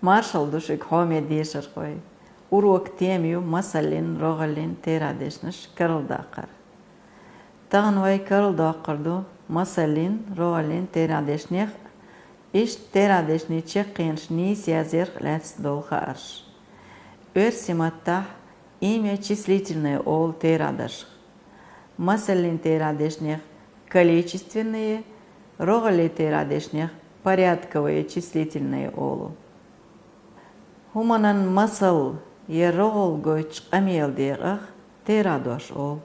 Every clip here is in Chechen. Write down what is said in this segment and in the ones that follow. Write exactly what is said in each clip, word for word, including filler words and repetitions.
Маршалла ду шуьга, хьоме дешархой. Урокан тема ю масаллин, рогӀаллин терадешнаш карладаккхар. Тахан вай карладоаккхар ду масаллин, рогӀаллин терадешнех, иштта терадешнийн чаккхенаш нийса язъярх лаьцна долу хаарш. Оьрсийн маттахь имя числительное олу терадашах. Масаллин терадешнех количественные, рогӀаллин терадешнех порядковые числительные олу. ХӀуманан масал я рогӀалла гойтуш къамелан декъах терадош олу.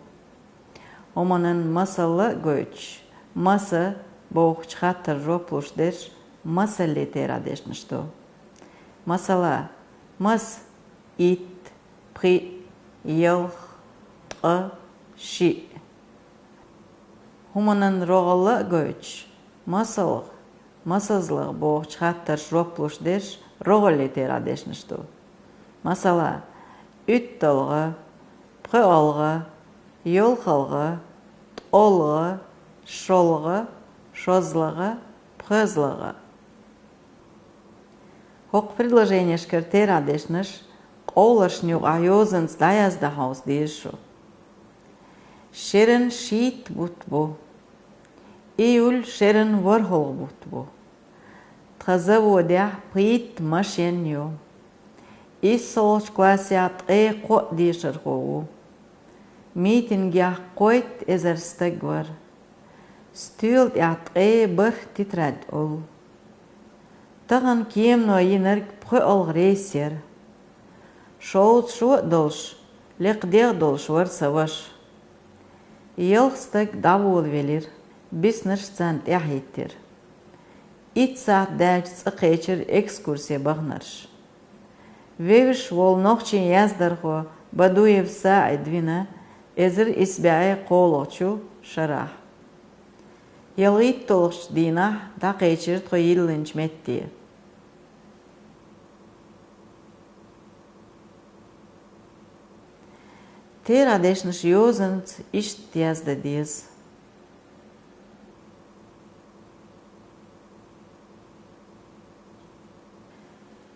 ХӀуманан масалла а гойтуш, маса бохучу хаттаран жоп луш дерш масаллин терадешнаш ду. Масала, маса, итт, пхиъ, ялх, ткъа, шиъ. ХӀуманан рогӀалла а гойтуш, масалгӀа, масазлагӀа бохучу хаттаран жоп луш дерш рогӀаллин терадешнаш ду. Масала, уьтталгӀа, пхоьалгӀа, йолхалгӀа, ткъолгӀа, шолгӀа, шозлагӀа, пхоьзлагӀа. ХӀокху предложенешкара терадешнаш къовларшна юкъахь йозанца дӀаяздан хьовса деза шу. Шеран шийтта бутт бу. Июль шеран ворхӀалгӀа бутт бу. Тхан заводехь пхийтта машен ю. ИссолгӀачу классехь ткъе кхоъ дешархо ву. Митингехь кхойтта эзар стаг вара. Стоьла тӀехь ткъе бархӀ тетрадь олу. Тахана кемано йинарг пхоьалгӀа рейс яра. Шовзткъа шо а долуш, лекха дегӀ долуш вара сан ваша. Ялх стаг дӀаволавелира, биснарш царна тӀаьхьахӀиттира. Итт сахьт даьлча цӀа кхечира экскурсе бахнарш. Вевзаш волу нохчийн яздархо Бадуев СаӀид вина эзар исс бӀе кхоалгӀачу шарахь. ЯлхитталгӀачу дийнахь дӀакхечира тхо йиллинчу метте. Терадешнаш йозанца иштта яздан деза.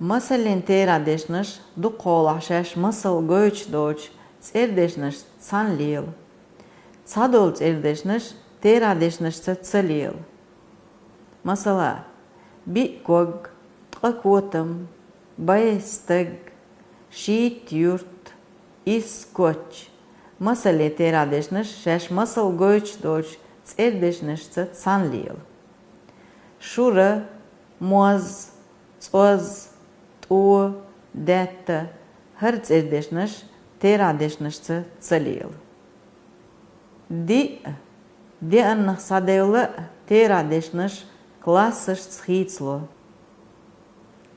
Масаллин терадешнаш дукхахьолахь шаьш масал гойтуш доцучу цӀердешнашца цхьаьна лела. Цхьадолу цӀердешнаш терадешнашца ца лела. Масала, биъ ког, ткъа котам, бӀе стаг, шийтта юрт, исс коч. Масаллин терадешнаш шаьш масал гойтуш доцучу цӀердешнашца цхьаьна лела. Шура, моз, цӀоз, тӀо, даьтта, хӀара цӀердешнаш терадешнашца ца лела. Диъ, деаннах схьадевлла а терадешнаш классашца хийцало.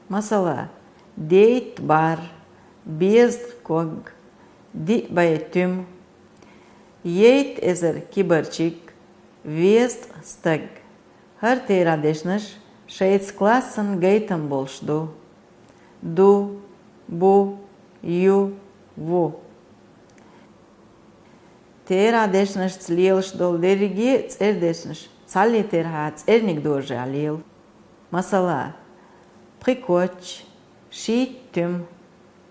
Масала, дейтта бӀар, безткъа ког, диъ бӀе туьма, ейтта эзар кибарчиг, везткъа стаг. ХӀара терадешнаш шайца классан гайтам болуш ду. Ду, бу, ю, ву. Терадешнашца лелаш долу дерриге а цӀердешнаш цхьаллин терахьехь цӀерниг дожехь лела. Масала, пхи коч, шийтта туьма,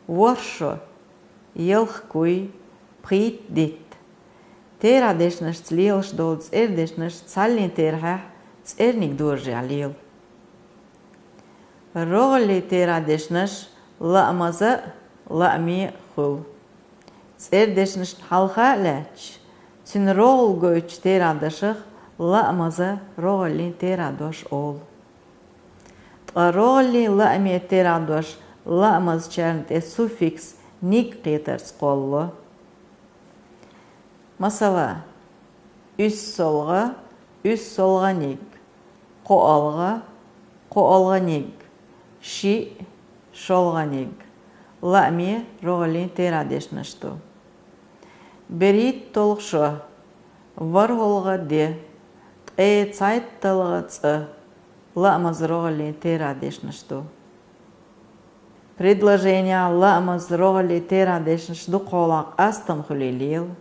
ворхӀ шо, ялх куй, пхийтта дитт. Терадешнашца лелаш долу цӀердешнаш цхьаллин терахьехь цӀерниг дожехь лела. РогӀаллин терадешнаш лаамаза а, лааме а хуьлу. ЦӀердешнашна хьалха а лаьтташ, цуьнан рогӀалла гойтучу терадашах лаамаза, рогӀаллин терадош олу. Ткъа рогӀаллин, лааме терадош лаамазачарна тӀе суффикс ниг кхетарца кхоллало. Масала, уьссалгӀа, уьссалгӀаниг, кхоалгӀа, кхоалгӀаниг, шиъ, шолгӀаниг, лааме, рогӀаллин терадешнаш ду. БерхӀитталгӀа шо, ворхӀалгӀа де, ткъе цхьайтталгӀа цӀа, лаамаза, рогӀаллин терадешнаш ду. Предложенехь лаамаза, рогӀаллин терадешнаш дукхахьолахь къастам хуьлий лела.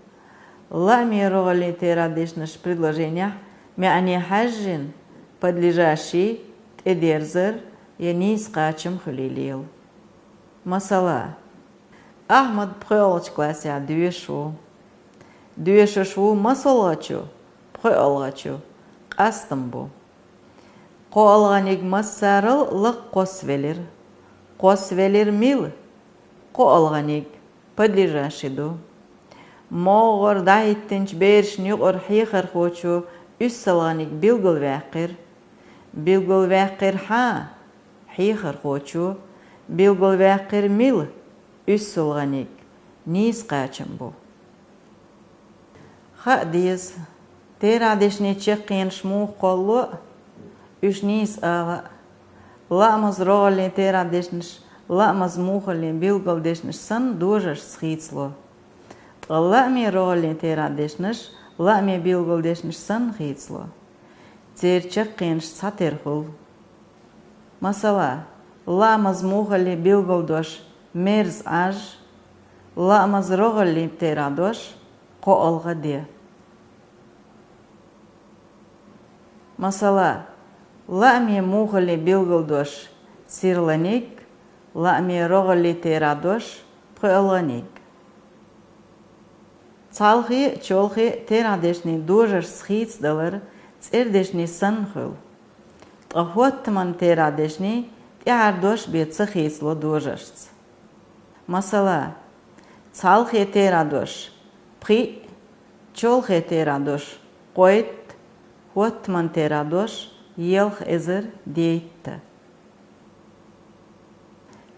Лааме, рогӀаллин терадешнаш предложенехь маьӀне хьаьжжина, подлежащий, тӀедерзар, я нийса кхачам хуьлий лела. Масала, Ахьмад пхоьалгӀачу классехь доьшуш ву. Доьшуш ву масалгӀачу, пхоьалгӀачу, къастам бу. КхоалгӀаниг массарал лакха кхоссавелира. Кхоссавелира мила? КхоалгӀаниг, падежаши ду. МогӀгара дӀахӀиттинчу берашна юкъара хьехархочо уьссалгӀаниг билгалваьккхира. Билгалваьккхира хьан? Хьехархочо. Билгалваьккхира мила? УьссалгӀаниг. Нийса кхачам бу. Хаа деза, терахьдешнийн чаккхенаш муха кхоллало а, уьш нийса ала а. Лаамаза рогӀаллин терахьдешнаш лаамаза мухӀаллин билгалдешнаш санна дожаршца хийцало. Ткъа лаамийн рогӀаллин терахьдешнаш лаамийн билгалдешнаш санна хийцало. Церан чаккхенаш цхьатера хуьлу. Масала, лаамаза мухӀаллин билгалдош мерза Ӏаж, лаамаза рогӀаллин терахьдош кхоалгӀа де. Масала, лаамийн мухӀаллин билгалдош сирланиг, лаамийн рогӀаллин терахьдош пхоьалгӀаниг. Цхьалхе а, чолхе а терахьдешнийн дожаршца хийцадалар цӀердешнийн санна хуьлу. Ткъа хӀоттаман терахьдешнийн тӀаьхьардош бен ца хийцало дожаршца. Масала, цхьалхе терахьдош пхиъ, чолхе терахьдош кхойтта, хӀоттаман терахьдош ялх эзар дейтта.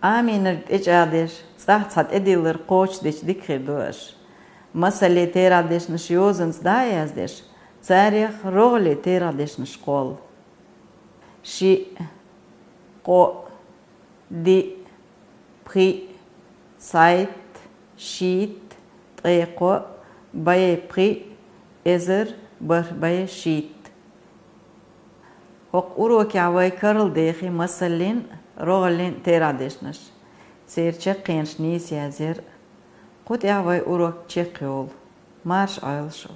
Аминарг тӀечӀагӀдеш, цӀахь цхьа тӀедиллар кхочушдича дика хир ду аша. Масаллин терахьдешнаш йозанца дӀа а яздеш, царех рогӀаллин терахьдешнаш кхолла. Шиъ, къоъ, диъ, пхиъ, цхьайтта, шийтта, ткъе кхоъ, бӀе пхиъ, эзар, бархӀ бӀе шийтта. ХӀокху урокехь вай карладехи масаллин а, рогӀаллин а терахьдешнаш. Церан чаккхенаш нийса язъяр а. Кху тӀехь вай урок чекхйолу. Марша Ӏойла шу.